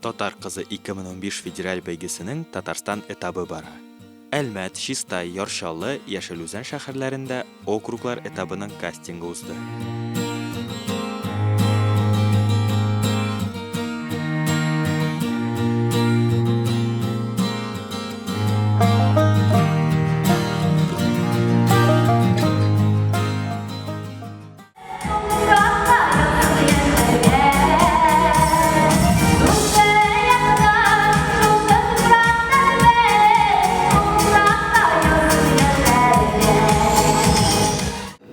Татар кызы 2015 федераль бәйгесенең Татарстан этабы бара. Әлмәт, Чистай, Яр Чаллы, Яшел Үзән шәһәрләрендә округлар этабының кастингы узды.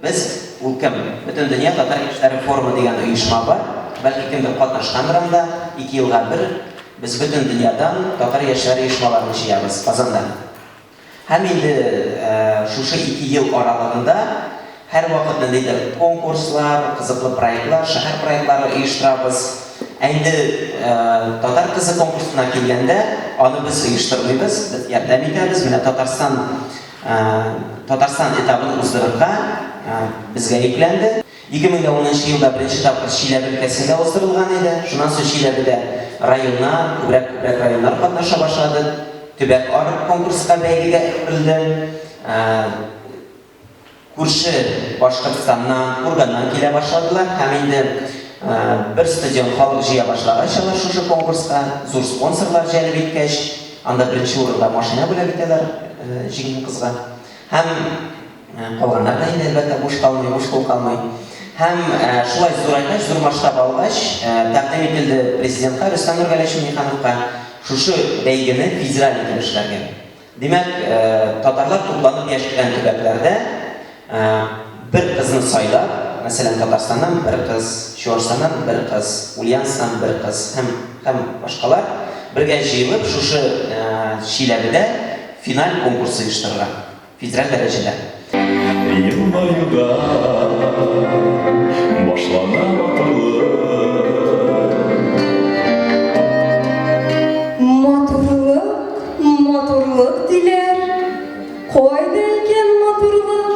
Без, ул кем? Бөтендөнья татар яшьләре форумы дигән оешма бар. Бәлки кемдер катнашкандыр анда. Ике елга бер без бөтен дөньядан татар яшьләре оешмаларын җыябыз Казанда. Һәм инде шушы ике ел аралыгында һәрвакыт ниндидер конкурслар, кызыклы проектлар, шәһәр проектлары оештырабыз. Ә инде Татар кызы конкурсына килгәндә, аны без оештырмыйбыз, без ярдәм итәбез. Менә Татарстан Татарстан этабын уздырырга безгә йөкләнде. 2010 нчы елда беренче тапкыр Чиләбе өлкәсендә уздырылган иде. Шуннан соң Чиләбедә районнар, күбрәк-күбрәк районнар катнаша башлады. Төбәк-ара конкурска, бәйгегә әверелде. Күрше Башкортстаннан, Курганнан килә башладылар һәм инде бер стадион халык җыя башлагач алар шушы конкурска, зур спонсорлар җәлеп иткәч, анда беренче урынга машина бүләк итәләр җиңгән кызга. Һәм Калганнар да инде, әлбәттә, буш калмый, буш кул калмый. Һәм шулай зурайгач, зур масштаб алгач, тәкъдим ителде президентка Рөстәм Нургалиевич Миңнехановка шушы бәйгене федераль итеп эшләргә. Димәк, татарлар тупланып яшәгән төбәкләрдә бер кызны сайлап, мәсәлән, Татарстаннан бер кыз, Чуашстаннан бер кыз, Ульяновсктан бер кыз һәм һәм башкалар бергә җыелып, шушы Чиләбедә финаль конкурс оештырырга. Федераль дәрәҗәдә. Елмаюдан башлана матурлык. Матурлык, матурлык диләр, кайда икән матурлык?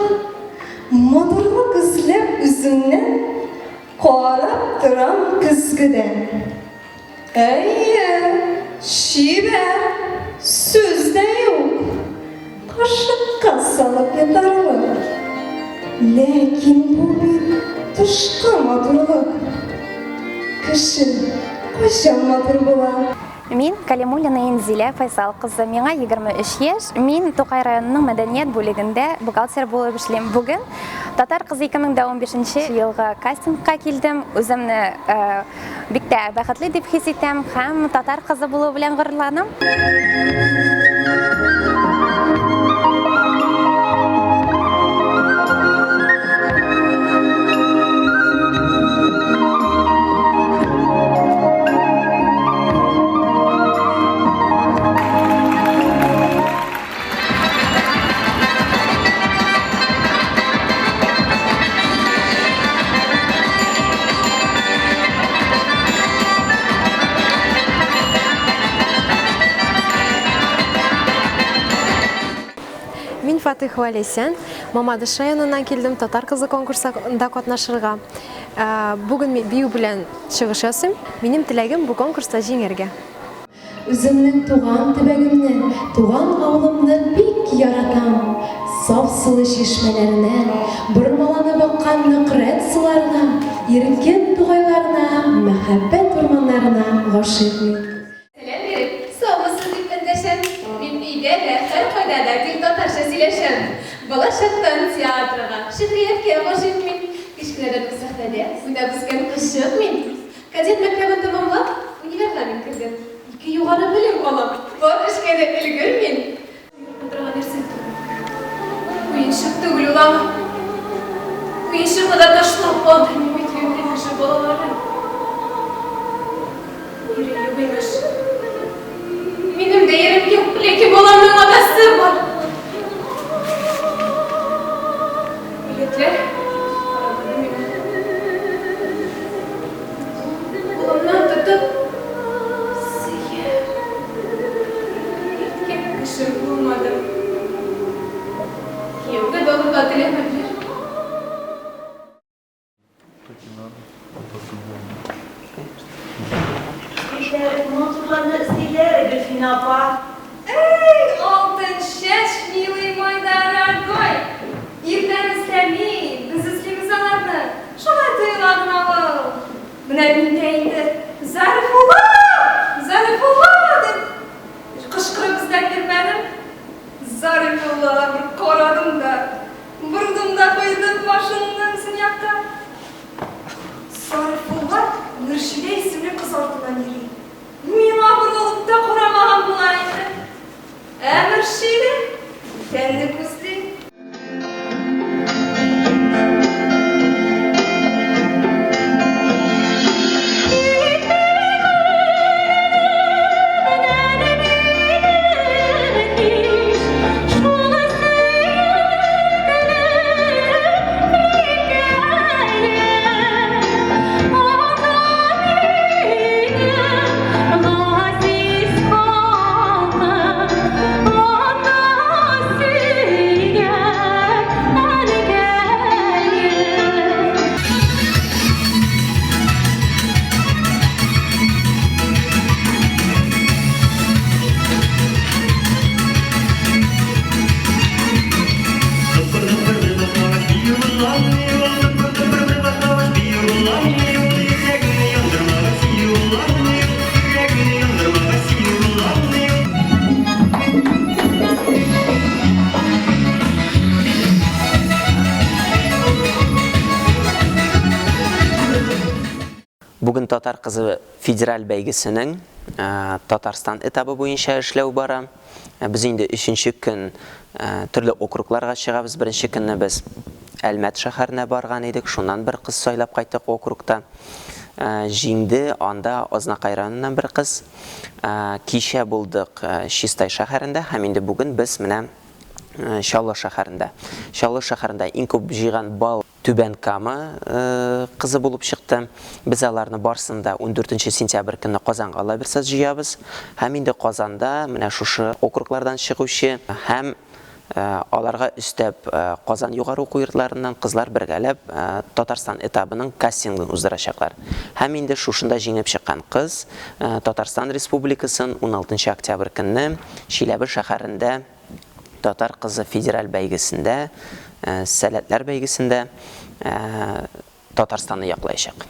Матурлык эзләп үзеңнән, карап торам көзгедән. Әйе, чибәр, сүз дә юк. Кашыкка салып йотарлык. Ләкин бу бит тышкы матурлык. Кеше кайчан матур була? Мин Калимуллина Инзилә Файсал кызы, миңа 23 яшь, мин Тукай районының мәдәният бүлегендә бухгалтер булып эшлим. Бүген Татар кызы 2015 елгы кастингка килдем. Үземне э, Бик тә бәхетле дип хис итәм һәм татар кызы булу белән горурланам. Мин Фатыйхова Ләйсән, Мамадыш районыннан килдем Татар кызы конкурсында катнашырга. Э, бүген мин бию белән чыгыш ясыйм. Минем теләгем бу конкурста җиңәргә. Үземнең туган төбәгемне, туган авылымны бик яратам. Саф сулы чишмәләренә, бормаланып аккан Нөкрәт суларына, иркен тугайларына, мәхәббәт урманнарына гашыйк мин. Сәлам биреп, саумысыз дип эндәшәм. Мин өйдә дә, һәркайда да гел татарча сөйләшәм. Бала чактан театрга, шигърияткә гашыйк мин. Кечкенәдән үк сәхнәдә уйнап үскән кызчык мин. Кадет мәктәбен тәмамлап, универга мин кердем. Ике югары белем алып, бар эшкә дә өлгермим. Йоклый торган нәрсә түгел. Уенчык түгел ул аңа. Уенчыкны да ташлап калдырмый бит юньле кеше балаларын. Ире юк имеш. Минем дә ирем юк, ләкин баламның атасы бар. Егетләр карамады миңа. Кулымнан тотып, сөеп, әйткән кешем булмады. Кияүгә дә алырга теләмәделәр. эзлиләр, матурларны эзлиләр, Гөлфинә апа. Әй, Алтынчәч, милый мой дорогой! Иртән эзләми, без эзлибез аларны. Шулай тоела гына ул. Менә мин дә инде, Зарифулла! Зарифулла! дип кычкырып эзләп йөрмәдем. Зарифуллага бер карадым да, бордым да куйдым башымны үзем якка. Зарифулла Мөршидә исемле кыз артыннан йөри. Миңа борылып та карамаган була инде. Ә Мөршидә бүтәнне күзли. Бүген Татар кызы федераль бәйгесенең Татарстан этабы буенча эшләү бара. Без инде өченче көн төрле округларга чыгабыз. Беренче көнне без Әлмәт шәһәренә барган идек, шуннан бер кыз сайлап кайттык округта. Җиңде анда Азнакай районыннан бер кыз. Кичә булдык Чистай шәһәрендә һәм инде бүген без менә Чаллы шәһәрендә. Чаллы шәһәрендә иң күп җыйган балл Түбән Кама кызы булып чыкты. Без аларны барсын да ундүртенче сентябрь көнне Казанга алабирса җыябыз. Һәм инде Казанда менә шушы округлардан чыгучы һәм аларга өстәп Казан югары уку йортларыннан кызлар бергәләп Татарстан этабының кастингын уздырачаклар. Һәм инде шушында җиңеп чыккан кыз Татарстан Республикасын уналтынчы октябрь көнне Чиләбе шәһәрендә Татар кызы федераль бәйгесендә, Сәләтләр бәйгесендә Татарстанны яклаячак.